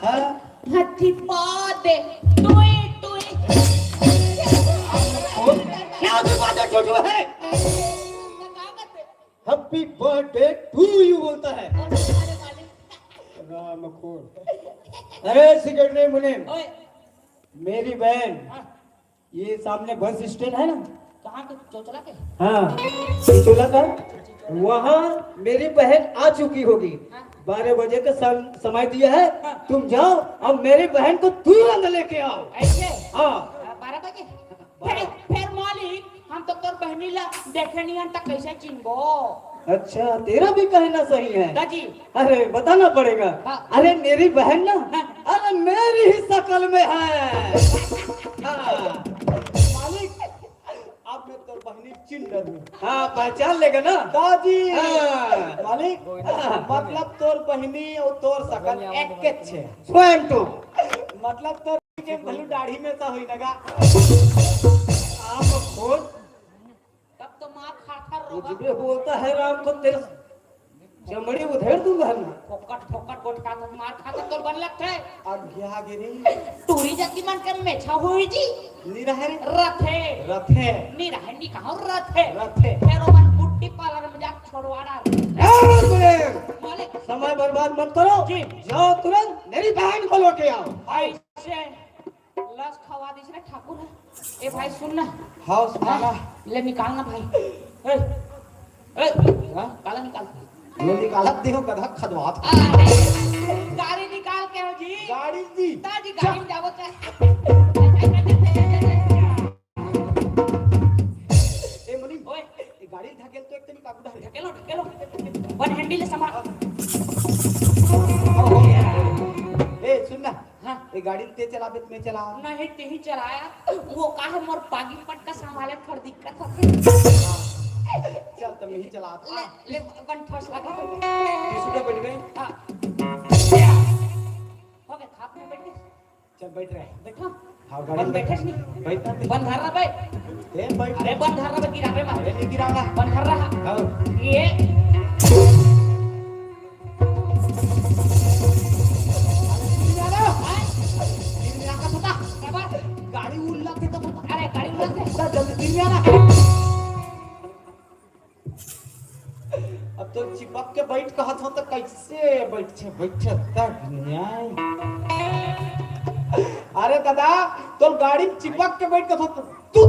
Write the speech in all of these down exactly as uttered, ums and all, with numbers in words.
हाँ? Happy birthday, टुई टुई। क्या Happy birthday टुई टुई है? Happy birthday to you बोलता है। राम खोर। अरे सिगरेट नहीं मुनीम, मेरी बहन, ये सामने बस स्टैंड है ना, कहाँ के? चोचला के? हाँ, चोचला का। वहाँ मेरी बहन आ चुकी होगी। हाँ। बारह बजे का सम-, समय दिया है। हाँ। तुम जाओ और मेरी बहन को तुरंत लेके आओ। ऐसे? हाँ। बारह बजे? फिर, फिर मालिक, हम तो तोर बहनी ला देखे नहीं हन, त कैसे चिन्हबो? अच्छा, तेरा भी कहना सही है। दाजी। अरे, बताना पड़ेगा। हाँ। अरे, मेरी बहन ना, हाँ। अरे, मेरी ही शकल में है। हाँ। मालिक, अब मैं तोर बहनी चिन्ह डरूं। हाँ, पहचान लेगा ना? दाजी। हाँ। मालिक, हाँ। मतलब तोर बहनी और तोर शकल एक के छे। Same to। मतलब तोर के भलू दाढ़ी में सा होई नगा। आप खोज। तब तो मार खा खा रोगा। कुछ भी बोलता है राम को, तेरा चमड़ी उधेड़ दूंगा मैं। फोकट, फोकट गोठ खा खा मार खा खा तोर बन लगता है। अब क्या गिरी? टूरी जाति मन के मेछा होई जी। नी रहे रे। रथे। रथे। नी रहे, नी कहो रथे। रथे। फिर ओमन ब्यूटी पार्लर में जाके छोड़वा डार। ए, सुनील! मालिक। समय बर्बाद मत करो। जी। जाओ तुरंत मेरी बहन को लौटे आओ। भाई से लस खवा दिस रे ठाकुर है। ए भाई सुन ना। हाँ, सुना ना। हाँ, ले निकाल ना भाई। ए, ए, हाँ? काला निकाल। ले निकालत देहो, गधा खदवात। आ, गाड़ी निकाल के हो जी। गाड़ी दी। ताजी गाड़ी में जावत है। ए मुनीम, ओए। ए गाड़ी धकेल तो एक तनी काबू धर। ढकेलो, ढकेलो। वन हैंडल ले संभाल। ए सुन ना। हाँ। ए गाड़ी ते चलाबे त मैं चला। नहीं, ते ही चलाया। वो का है, मोर पागी पटका संभाले थोड़ दिक्कत होथे। चल, त मैं ही चला। ले, ले, वन ठोस लगा। तू सीधा बैठ गए। हाँ। हो गया, खाप में बैठ गए। चल, बैठ रहे। बैठा। हाँ, गाड़ी बन में बैठे बैठ। नहीं। बैठ ना। बन धर रहा भाई। ए, बैठ। अरे, बन धर रहा भाई, गिरा रे मार। अरे, नहीं गिराऊंगा। बन धर रहा। हाँ। ये। गाड़ी उल्ला के तो अरे, गाड़ी उल्ला के। जल्दी दिन में आना। अब तो चिपक के बैठ कहत हो तो कैसे बैठ छे, बैठ छे तब न्याय। अरे दादा, तो गाड़ी में चिपक के बैठ कहत हो तो तू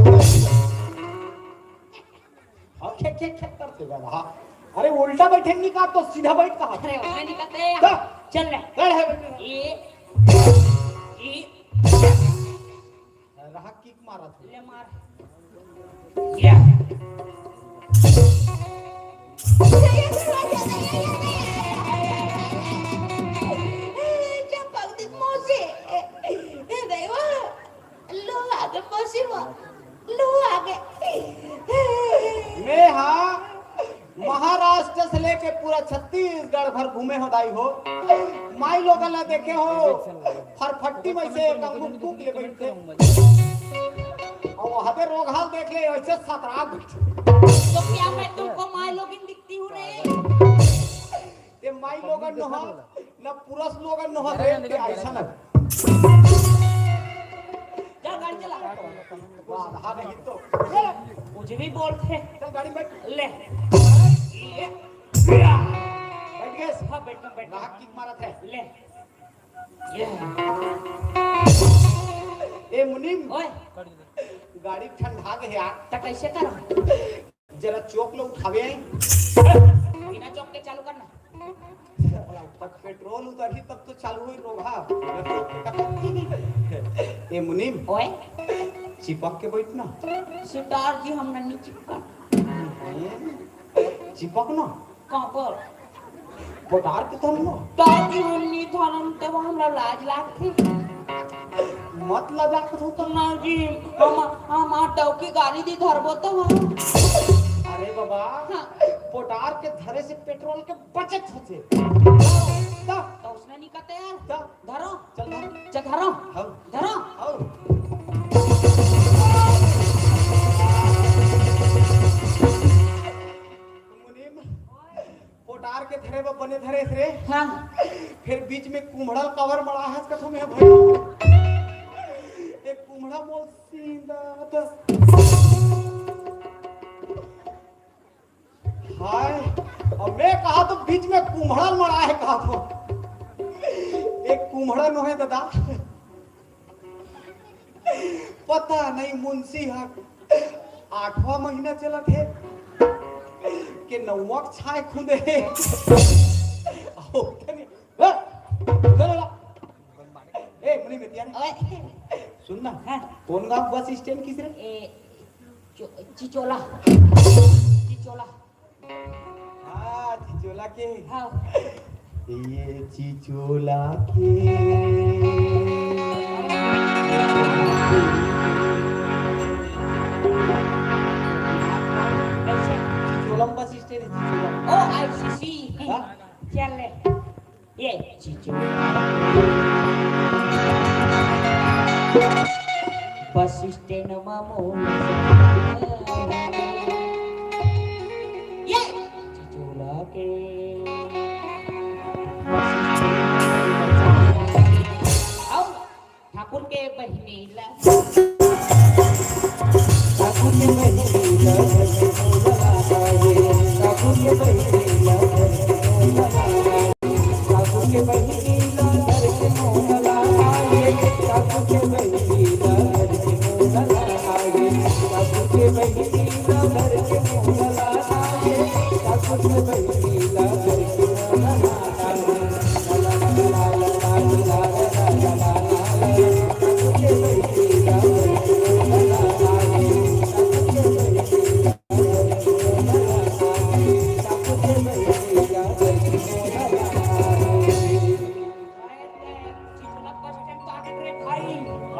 हाँ, खे, खे, खे करते बाबा। अरे उल्टा बैठे नहीं का तो सीधा बैठ कहा। अरे, उसने नहीं कहते। तो चल ले। चल है बैठ। ये, ये। रहा किक मारा था। ले मार। या। चपक दी मौसी। ए, ए, दैवा। लो आगे मौसी वो। लो आगे। मैं हाँ महाराष्ट्र से लेके पूरा छत्तीसगढ़ भर घूमे हो दाई हो। माई लोगन ला देखे हो, फरफट्टी में से एक अंगूर फूक ले बैठे। और वहाँ पे रोगहाल देख ले, ऐसे सतरा बैठे। तो क्या मैं तुमको माई लोगिन दिखती हूँ रे? ते माई लोगन नोहा, न पुरुष लोगन नोहा, रेल के ऐसा न। जा गाड़ी चला। वाह, हाँ नहीं तो। कुछ भी बोलते। चल गाड़ी में बैठ। ले। बैठ गए? हाँ, बैठ, बैठ। नाक किक मारत है। ले। ये। ए मुनीम। ओए। गाड़ी ठंडा गए यार। त कैसे करो? जरा चौक लो उठावे। बिना चौक के चालू करना। तब पेट्रोल उतरही तब तो चालू होई रोगहा। ए मुनीम। ओए। चिपक के बैठ ना। सरदार जी, हम नहीं चिपका। चिपक ना। कहाँ पर? पोटार के धर ना। दादी, हम नहीं धरम, तब हमरा लाज लागथे। मत लजा के हो तो। ना जी, हम, हम आ डौकी गाड़ी दी धरबो तो हम। अरे बाबा, हाँ। पोटार के धरे से पेट्रोल के बचत होथे। दा। तो उसने नहीं कहते यार। दा। धरो। चल धर। चल धरो। हाँ। धरो। हाँ। मुनीम, पोटार के धरे बर बने धरे रे। हाँ। फिर बीच में कुम्हड़ा ल काबर मड़ा हस कथों मैं भई। एक कुम्हड़ा मोर सींदा त हाय, अब मैं कहा तो बीच में कुम्हड़ा ल मड़ा हे कहा तो। एक कुम्हड़ा नोहे दादा। पता नहीं मुंशी ह आठवां महीना चलत हे के नौवां के छाय खुंदे हे। आओ तनी, ए, चलो ला। ए, मुनी में तियार। ओए। सुन ना, हाँ। कौन गांव बस स्टैंड किस रे? ए, चो-, चिचोला। चिचोला। हाँ, चिचोला के। हाँ। ये चिचोला के। कैसे? चिचोला में बस स्टैंड है, चिचोला। ओ, I see, see। हाँ? चल ले। ये चिचोला। बस स्टैंड में मोर ये चिचोला के। बस स्टैंड में मोर आओ, ठाकुर के बहिनी ला। ठाकुर के बहिनी ला, ठाकुर के बहिनी ला, ठाकुर के बहिनी ला, घर के मोहला आए, ठाकुर के बहिनी ला, घर के मोहला आए, ठाकुर के बहिनी ला, घर के मोहला आए, ठाकुर के बहिनी ला, घर के मोहला आए।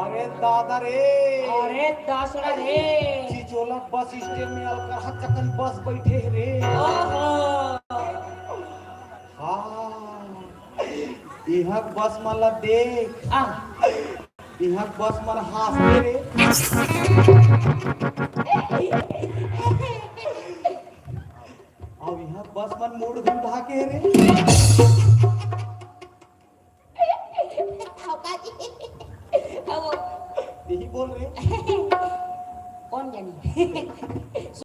अरे दादा रे। अरे दासड़ा रे। चिचोला बस स्टैंड में अलकरहा चकन बस बैठे हे रे। ओहो। हाँ, इहाँ बस मन ला देख। आ। इहाँ बस मन हाँसथे रे। अउ इहाँ बस मन मुड़ घुमा के रे।